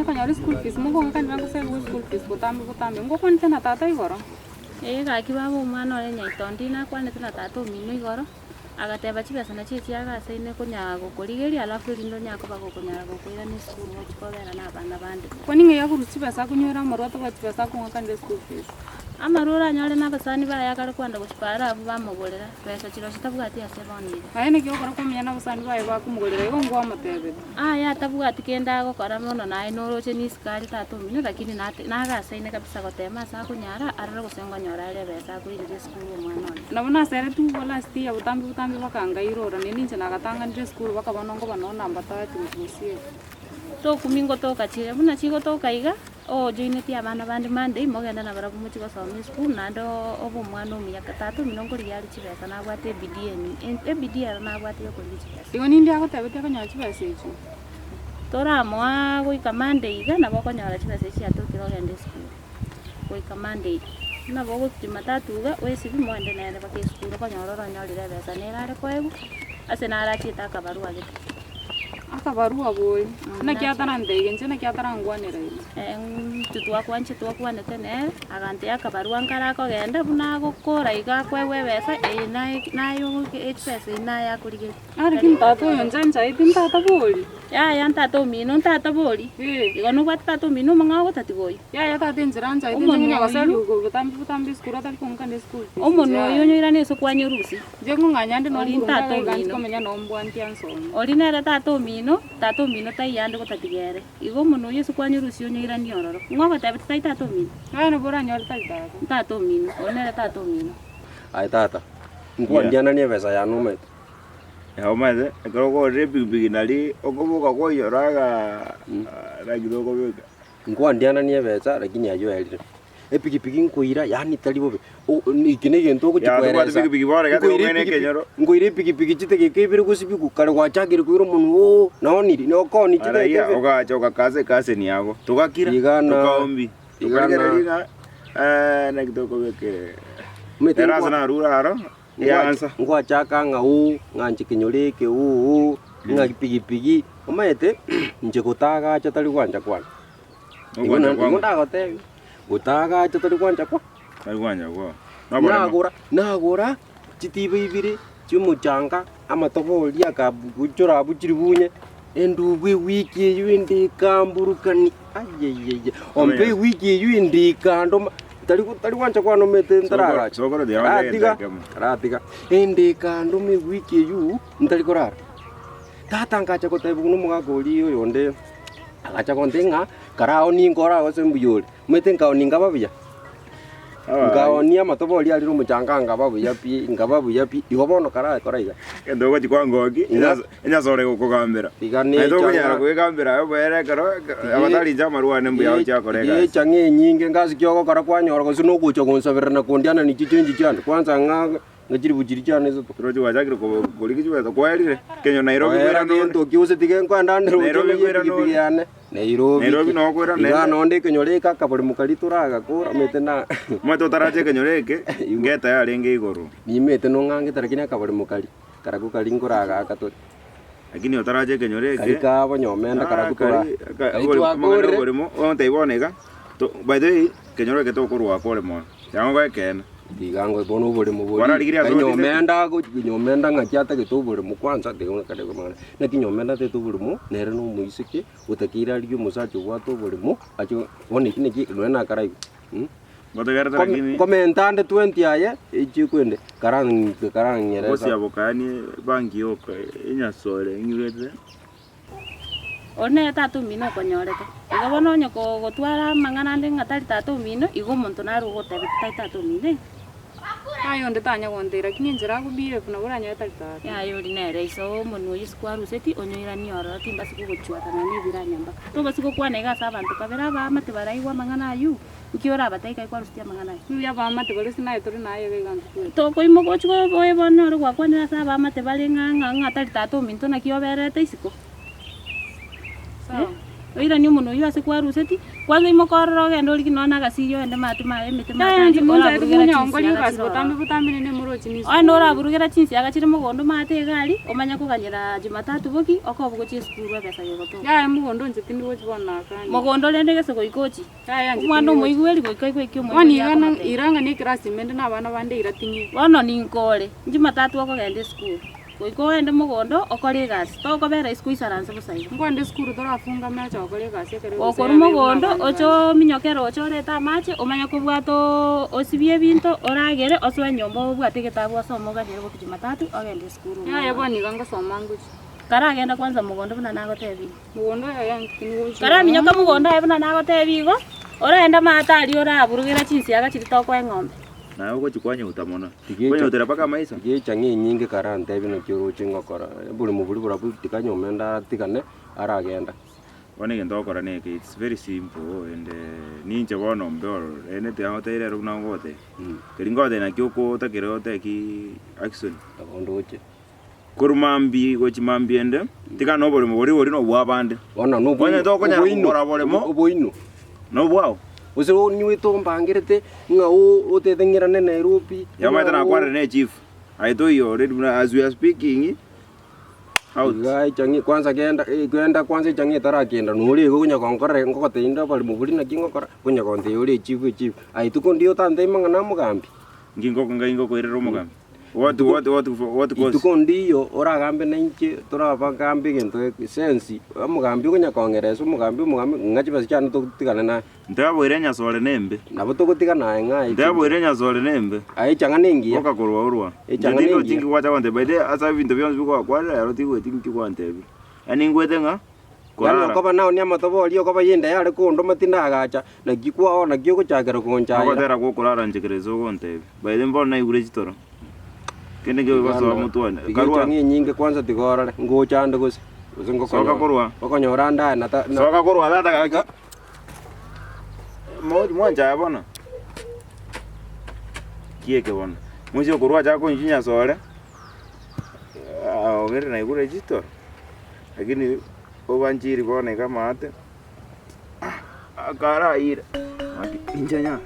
Nkonya konyora eschool fees, mokong'akanera ngoserigwe eschool fees botambe botambe, ngokwanete na tata igoro? Ee gaki baba omwana one nyaitondi nakwanete na tata omino igoro, agateba chibesa nachio echi agasaine konya gokorigeria alafu erinde onyare koba gokonyara gokoirana esukuru gochia kobera na abana bande. Kwani ng'ai akorusia chibesa akonywera amarwa atabwati chibesa akong'akanera eschool fees? Amarwa oranyore na abasani baye akare kwenda gochia paara abwo bamogorera, besa chirochio tabwati ase bono iga. Aye naki ogokora kwamenya na abasani baye bakomogorera igo ngwamotebeti. Aye atabwati kende agokora mono naye noroche nisiko are tata omino lakini nate nagasaine kabisa gotema ase akonyara arore gose nkonyora are ebesa akoirera esukuru omwana one. Nabo naseretigwe igo last year botambe botambe bakangairora naende inche nagatang'anire esukuru baka bono nkoba noo number 30 gochia gosieka. Tokumi ngotoka chire buna chigotoka iga. Ojoinetie abana bande Monday, mogende nabarabwo mochie gosoma esukuru naende obe omwana omuya. Tata omino nkorigia are chibesa nabwate ebidii emi, ebidii ero nabwate ya okorigia chibesa. Igo ninde agotebetie akonyora chibesa echio? Toramoa goika Monday iga nabo okonyora chibesa echio chiatokire ogende esukuru, goika Monday. Buna bogochia Jumatatu iga, oesibie mogende nere mpaka esukuru okonyora oronyorire ebesa nere are koegwa, ase naro achiete akabarua gete. Akabarua bori, naki atarantebia inche naki atarangwanera iga. Intwe twakwanche twakwanete nere, agantebia akabarua nkare akogenda buna agokora iga akoegwa ebesa eye naye naye echibesa eyio naye akorigeria. Ah lakini tata oyo inche anchaeti ntata bori? Yaya ntata omino ntata bori, Eh. igo nobwate tata omino omong'ao gotatiga oyio. Yaya tata enchera anchaeti inche Omonwa ng'ina goseri oyio. botambe botambe esukuru atari kong'akana eschool fees Omonwa inche oyio yaya. onyoirane ase kwanyorusia. Inche ng'ong'anya ande Ori nomburu ntata ng'aga iga omino. nchikomenya nombwanti ansome. Ori nere tata omino, tata omino taiyo ande gotatiga ere. Igo omonwa oyio ase kwanyorusia onyoiranie ororo. Ng'o ogotebia titari tata omino? Aye nabo oranyore tari tata. Ntata omino, oyo nere tata omino. Aye tata, nkwandiananie ebesa yane omanyete. Ya omanyete, ekero okogorire epikipiki nari okoboka kwaiyora igaa naki tokobeka. Nkwandiananie ebesa lakini ayio erire. Epikipiki nkoira yaani tari bobe, o- eki na egento ogochia Ya, tobwate koeresa. pikipiki bono iga Nkoira tokogenda epikipiki- ekenyoro. Nkoira epikipiki chitegeka ibere gosibigwa kare gwachakire koira omonwe oo, naoniri, nokoni chitegeka Araia ibere. ogacha ogakasa ekaseni yago, togakira, Igana- tokaombi, igana- tokarigereria ng'a naki tokobeka Omanyete ere ase nkwa- narure aro, eansa. Ngwachaka ng'a oo, ng'a inche kenyoro eke oo, ng'a pigipigi, omanyete inche gotagacha tari gwancha kwane. Igo Nogwancha na- kwang'o. igo ndagotebia, gotagacha tari gwancha kwa. Tari gwancha kwao. Noboremo. Nagora, nagora chitibo ibere chiomochanga, amatobori akabuchora abwo chiribunye, endubu ewiki eywo ende ekamburukani ayayaya, ombe ewiki eywo ende ekandoma, tari tari gwancha kwane omanyete ntaragacha, Sokoro tiga goteba ratiga, ekemo. ratiga, ende ekandoma ewiki eywo ntari korara. Tata nkacha gotebiwa na omogaka oria oyonde, agacha gontebia ng'a karaonie nkore gose mbuya ore, omanyete nkaonia nkaba buya. Nkaonia amatobori arire omochanga nkaba buya pi, nkaba buya pi, igo bono karakora iga. Egento ogochia kwangoki, Iga. enyasore gokogambera. Iga ne Naende tokonyara echang'a- koegambera aye oboere ekero abatari inche amarwa ane mbuya gochia kora egasi. Echang'a enyinge ngasikia ogokora kwanyora gose nogocha gonsaberera na kondiana nichio chenji chiane, kwanza ng'a ng'a chiribu chiria chiane isato. Roche gwachakire ko- korika chibesa kwaerire, Kenya Nairobi Oera koirana ore. gento ki gose tiga nkoenda ande roche Nairobi ng'ai koirana epikipiki ore. yane. Nairobi Nairobi ki. noo okoirana Iga naende. nonde ekenyoro eke akaborimo karia toragakora omanyete na Omanyete otarache ekenyoro eke, Igo. ngeta yarenge igoro. Nimete nong'angete lakini akaborimo karia, karabwo karia nkoragaaka tore. Lakini otarache ekenyoro eke. Karia kabo nyomenda Ah, karabwo tora. kari- ka- Karia oborimo- amang'ana twakorire. oborimo, ogontebia bono iga, to- by the way, ekenyoro eke tokorwa ore mono, tiga ngoe ekeene. Tiga ngo bono oboremo boria. Kwararigirie ase Kai otindete? nyomenda ago nyomenda ng'aki atagete oboremo kwanza tiga ng'akare komang'ana. Naki nyomenda atagete oboremo nere na omoiseke otakeire arigie omosacha obwate oboremo ache bono eki naki nonya nakaraigwe mh. Ngotegerete Kome lakini komenta ande twenty aye echi kwende karang'ike karang'eresa. gosiabokani bangi yoka enyasore eng'irete. Oria nere tata omino okonyorete. Igo bono onye kogotwara amang'ana ande ng'a tari tata omino, igo omonto nare ogotebetie tari tata omino eh. Aye onde tanya gontebia lakini enchera ago behave nabo oranyore tari tata. Yaya oria nere iso omonwa oyio ase kwaruseti onyoiranie ororo timbasi kogochwata nonya ebiranya mpaka. Tobasi gokwana iga ase abanto kabere abaamate baraigwe amang'ana aywo, nki orabatebie ekero kwarusetie amang'ana ayio. Mbuya abaamate baria ase naye tore naye iga iga intwe tweka. Tokoimoka ochie oye bono ore gwakwanire ase abaamate bare ng'a ng'a ng'a tari tata ominto naki oberete isiko. Sawa. Oiranie omonwe oyio ase kwaruseti, kwanza imoka orore ogende origie nonya na agasiri ogende maate maye emete maate Yaya aria inche oraburugera muncha onkori chinsiaga egasi chire botambe ororo. botambe nende morochi Onye nisukuru. noraburugera chinsiaga chire mogondo maate iga aria, omanye koganyera jumatatu boki, okobe gochia esukuru ebesa gegotoka. Yaya mogondo inche tindi gochi bono nakani. Mogondo rende gese goika ochie, Yaya inche omwana tindi gochi. omoigweri goika aigwe eki Bono omoigweri iga na akomotebia. irang'a ne eclass ime inde na abana bande ira ting'e. Bono ninkore, jumatatu okogenda esukuru. Goika ogende mogondo okore egasi, tokobera isiko oisaranse bosa igo. Nkoende esukuru torafunga amache gokora egasi ekero erusa Gokorwa yabeire buna mogondo, abana oche bande. ominyokere oche orete amache, omanye kobwata oo osibie ebinto, oragere, osoe nyomba obwate egetabu osome oganyere gokia jumatatu ogende esukuru Yaya omwana. bono iga ngosoma ngochia. Karagenda kwanza mogondo buna nagotebirie. Mogondo yaya tingochia. Karaminyoka mogondo aye buna nagotebirie igo, oraende amato aria oraburugera chinsiaga chiria tokoa eng'ombe. Naye ogochia kwanyeuta mono. Tiga echa- Kwanyeutera mpaka amaiso. Tiga echang'a enyinge karantebie naki oroche ngokora, oboremo boria borabwo tikanywa omende atigane aragenda. Bono egento ogokora neke, it's very simple and ninche bono mbe ororo, rende tiga ngotebie rero buna ngogotebia. Keri ngogotebia naki okotakera oteki action. Nabo ndoche. Korwa mambia gochia mambia ende, tiga noboremo boria bori nobw'abande. Bono noboino, Onye tokonyara oboino, kogora boremo, oboino. nobwao. Gose onywete ombangerete ng'a o- otete ng'irane Nairobi, Yamaete ng'a o- nakwarire ne chief, aye toiyo already buna as we are speaking, out. Iga echang'i kwanza genda eh, genda kwanza echang'i etarakenda nore igo onya gonkorera ngogotebia inde oboremo boria naki ngokora, onya gontebia ore echief echief. Aye tuko ndiyo otantebia mang'ana a mogambi. Nki ngoko ngai ngokoirera omogambi? What what what what cause? Rituko ndiyo oragambe nainche torabagambe egento geke sense, omogambi okonya kong'eresa omogambi omogambi ng'a chibesa chiane totigane naye. Ntaboire enyasore nembe. Nabo togotigana aye ng'a aye Ntaboire enyasore nembe. Aye echang'ana engiya. Boka korwa orwa. Inche Echang'ana tindi engiya. tinki gwacha gontebia by the way ase ebinto bionsi bigokwarera ero tigweti nki gwantebia. Yaani nigwete ng'a Yaani korara. okoba naonia amatobori okoba yende yare kondoma tindagacha, naki kwao naki ogochakera konchaera. Ogotera gwa okorara inche kera ase ogontebia. By the way mbono naigure chitoro. Kende nkebe gosoa motwe one. Tiga Karua. echang'a enyinge kwanza tiga orore, ngocha ande gose, gose Soka ngokonyora. korwa. Okonyora ande aye nata na. Soka korwa tata gaka. Mo mwanchaya bono. Kieke bono. Moise okorwa acha konywa chinyasore, ogere naigure chitoro. Lakini obanchiri bono iga amaate, akaraire. Inche nyare.